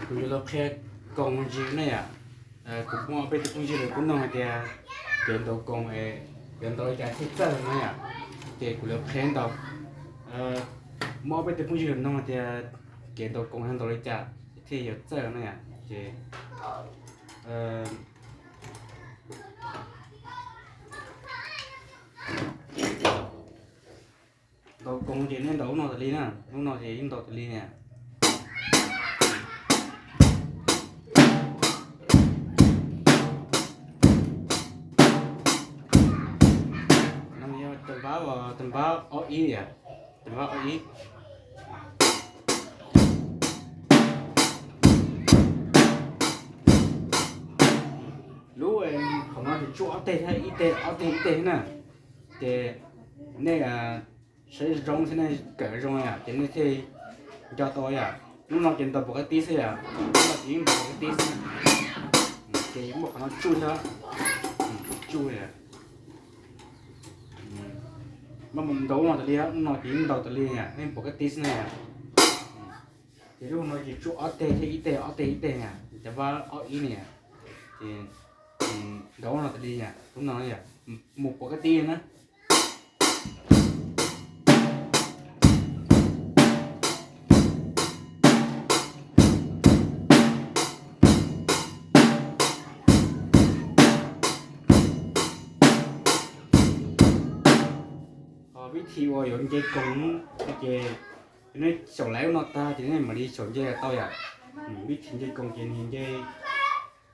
Kuv yuav los qhia koos ntsis ne yom. Kuv muaj peb tug phooj ywg lawv kuj nug hais tias kev ntaus koos yuav ntaus li cas thiaj txawj no yom. Ces kuv los qhia ntaus. Muaj peb tug phooj ywg nug hais tias kev ntaus koos yog ntaus li cas thiaj yuav txawj no yom. Ces ntaus koos ces nej ntaus lub no tas li na, lub no ces yeej ntaus tas li na. No yog tus npab, tus npab ob ib yom, tus npab ob ib. Lub qhov no ces tsuj ob teg thiab ib teg, ob teg ib teg na. Ces nej saib zoo thiab nej kawm zoo yom, ces nej thiaj nco tau yom. Lub no ces ntaus pom qab tib xwb yom, lub no ces yeej ntaus pom qab tib xwb. Ces muaj qhov no tsuj thiab, tsuj yom. Mas ntaus lub no tas li, lub no ces yeej ntaus tas li yom, yeej pom qab tib xwb na yom. Ces lub no ces tsuj ob teg thiab ib teg, ob teg ib teg yom, ces npab ob ib ne yom. Ces ntaus lub no tas li yom, lub no yom, mus pom qab tib na. Ho vib thi uas yuav nce koos ces nej xyaum lawv lub no tag ces nej mam li xyaum nce los tau yom. Vib thi nce koos ces nws nce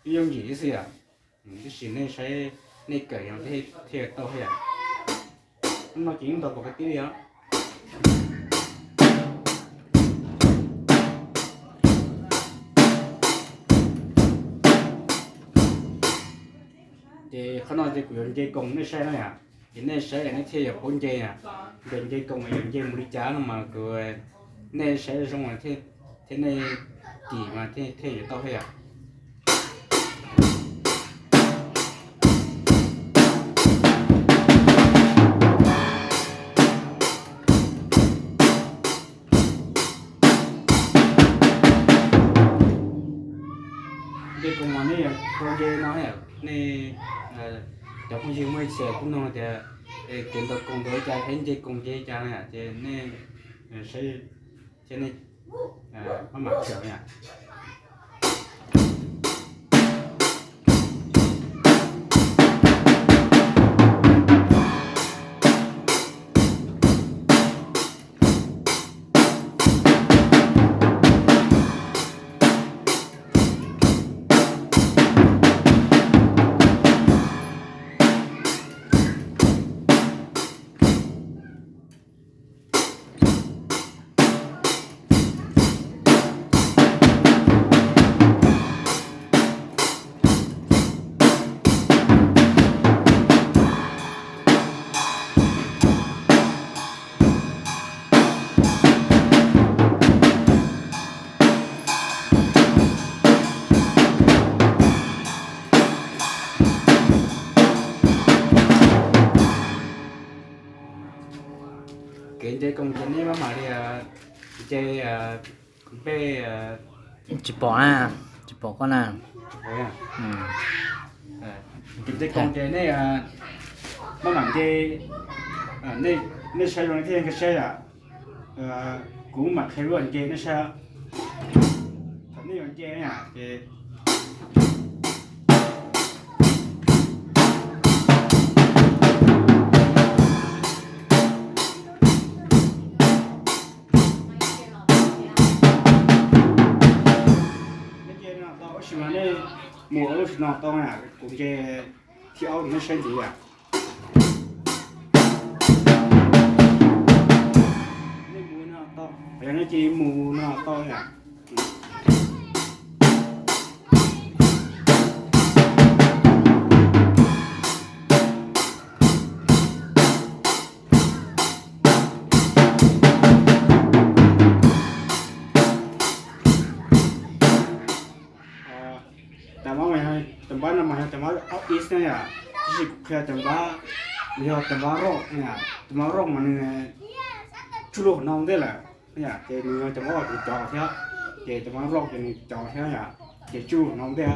ib yooj yim xwb yom. Tab sis nej saib nej kawm yog thiaj tau thiab yom. Lub no ces yeej ntaus pom qab tib li os. Ces qhov no ces kuv yuav nce koos nej saib no yom. Ces nej saib nej thiaj yuav paub nce yom. Nce, nce koos yuav nce mus li cas no mas kuv, nej saib zoo thiab nej tim mas thiaj yuav tau thiab yom. Nce koos mas nej yuav tau nce no, nej cov phooj ywg muaj ib txhia kuj nug tias kev ntaus koos ntaus li cas thiab nce koos nce li cas no yom, ces nej saib thiab nej maj mam kawm yom. Kev nce koos ces nej maj mam li nce npe. Tsis pom na, tsis pom koj na. Kev nce koos ces nej maj mam nce, nej saib zoo nej thiaj nkag siab yom. Kuv mam qhia lub nce nej saib. Thaum nej yuav nce na ces nej nce no tau, tab sis mas nej mus ua lub sim no tau na, kuv nce thib ob rau nej saib ntxiv yom. Nej mus no tau, yog nej cia li mus no tau yom. Tus npab no mas yog tus npab ob ib na yom, tab sis kuv qhia tus npab, nws yog tus npab roj, tus npab roj mas nws tsuj lub hauv no ntej lawm, ces nws yog tus npab uas kuv cov thiab. Ces cov mab roj ces nws cov thiab yom, ces tsuj no ntej.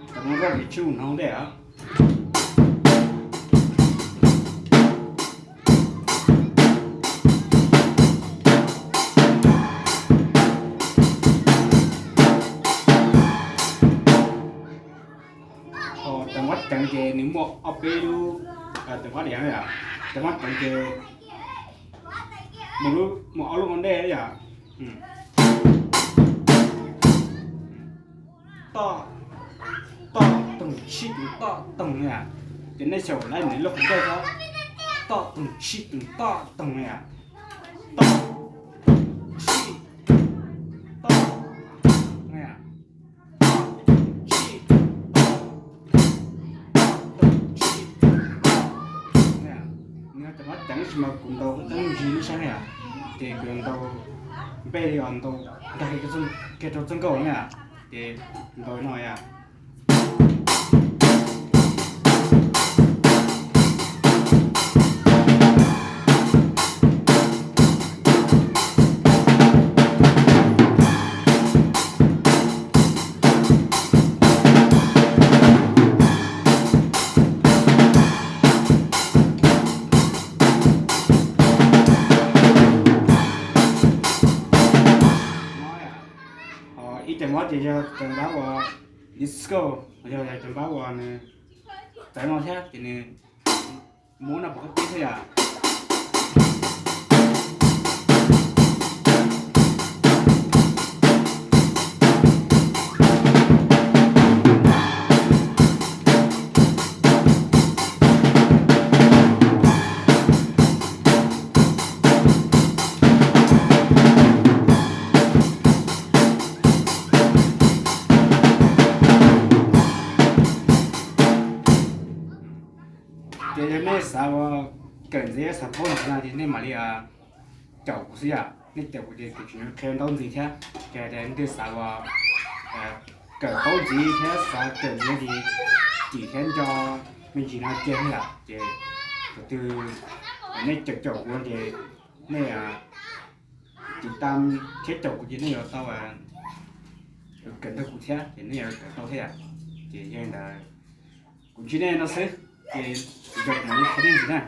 Cov mab roj ces tsuj no ntej. Ho cov mab teev ces nws muaj ob peb lub, cov mab diav, cov mab teev ces muaj ob lub ua ntej yom. Toj, toj toog tsib toog toj toog na. Ces nej xyaum lawm nws lub qhov ncauj tod, toj toog tsib toog toj toog na. Toj, tsib, toj, na. Toj, tsib, toj, toj, tsib, toj, na. Nws cov mab teev tab sis mas kuv ntaus qeeb ntsis lub saib na, ces kuv yuav ntaus npej li os, ntaus nrog kiag rau txoj nkauj na. Ces ntaus no yom. Ho ib cov mab ces yog cov npab uas disco, yog cov npab uas nws txawv no thiab ces nws muab no pov qab teb thiab yom. Ces yog nej xav ua kawm ntxiv, xav paub ntxiv no ces nej mam li caum kuv xwb yom. Nej caum kuv ces kuv tseem qhia ntau ntxiv thiab. Ces hais tias leej twg xav ua kawm paub ntxiv thiab xav kawm ntxiv ces tim thiab nco me ntsis no kiag thiab yom. Ces tus twg nej caum caum kuv ces nej tim tam thiab caum kuv ces nej yuav tau kawm nrog kuv thiab ces nej yuav kawm tau thiab yom. Ces yog li ntawd kuv ntsib nej no xwb, ces kuv mam li qhia nej ntxiv na.